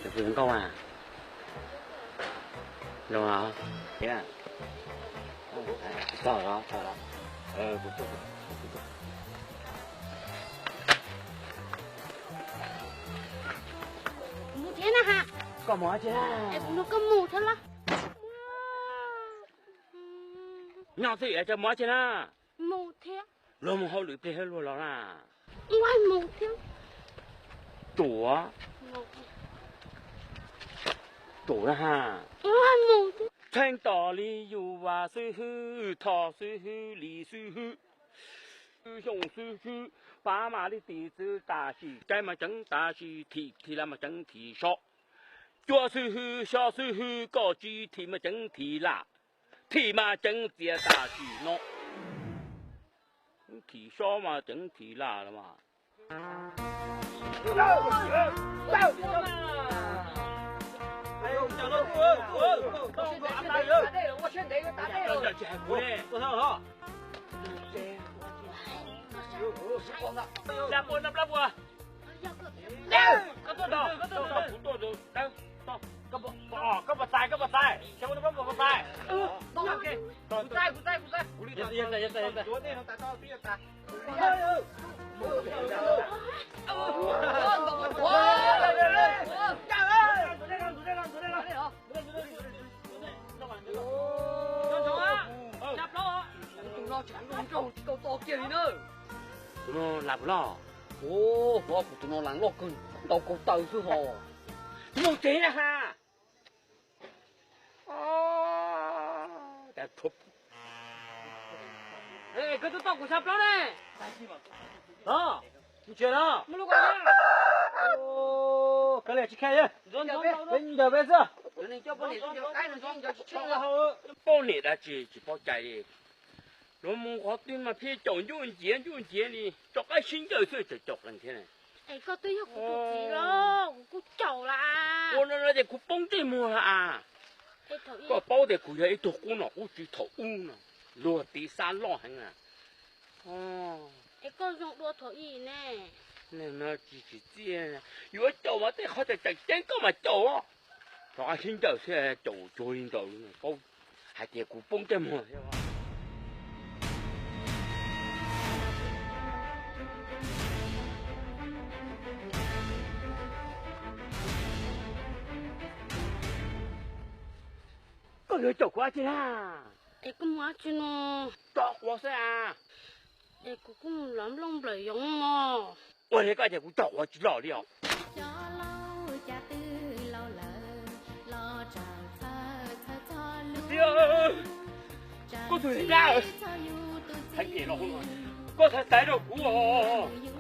Kuv zoo nkauj mas. Zoo los? Txog los, txog los. Kuv mus thiab na ha. Koj mus thiab? Kuv nrog koj mus thiab los? Nyob xwb es mus thiab na? Mus thiab. Luag mus hauj lwm plig luag los na? Mus thiab. Tuam. Tuam na ha. Txheej tom li yus vas xwb hwb, tho xwb hwb, li xwb hwb, xyoo xwb hwb, pab mas li tim txwv tam sim, kaib mas ceev tam sim, thim thim las mas ceev thim sob, cuab xwb hwb, xyob xwb hwb, koj tsis thim mas ceev thim las, thim mas ceev txias tam sim no, thim sob mas ceev thim las los mas. Koj puas txais, koj puas txais? Kuv txais, kuv txais, kuv txais. Tus no tsis tau to kiag li na. Tus no lam puas loj? Ua, kuv tus no lam loj kawg, ntau kaug taw xwb hos. Mus tsev na ha. Koj twb tau kuv xya plaub ne. Los, mus tsev los. Koj li tsis khe, peb ncaws peb xwb. Poj niam dab tsi tsis paub cai li. Luag mus qhov twg mas pheej caum ncuj nciav ncuj nciav li, rov qab sib ncaws xwb tseem caum qees thiab ne. Es koj twb yog kuv tus txiv los kuv kuj caum las. Ua no no ces kuv poob ntsej muag las. Koj paub tias kuv yog ib tug qub nom qub tswv thaum ub no, luag tiv xab loj heev na. Es koj zoo dua thaum ub ne. Tsis tsim txiaj, yuav caum mas tej qhov tseem tseem ceeb koj mas caum. Rov qab sib ncaws thiab caum cuag li ntawd, paub hais tias kuv poob ntsej muag thiab. Koj yuav caum kuv dab tsi na? Es koj mus dab tsi no? Tso quav xwb a. Es kuv kuj mus lov nplooj nplawm yoov no. Ua li koj tias kuv tso quav tsis los li os. Txiv, koj tus hlub, koj txhais tes rau kuv os.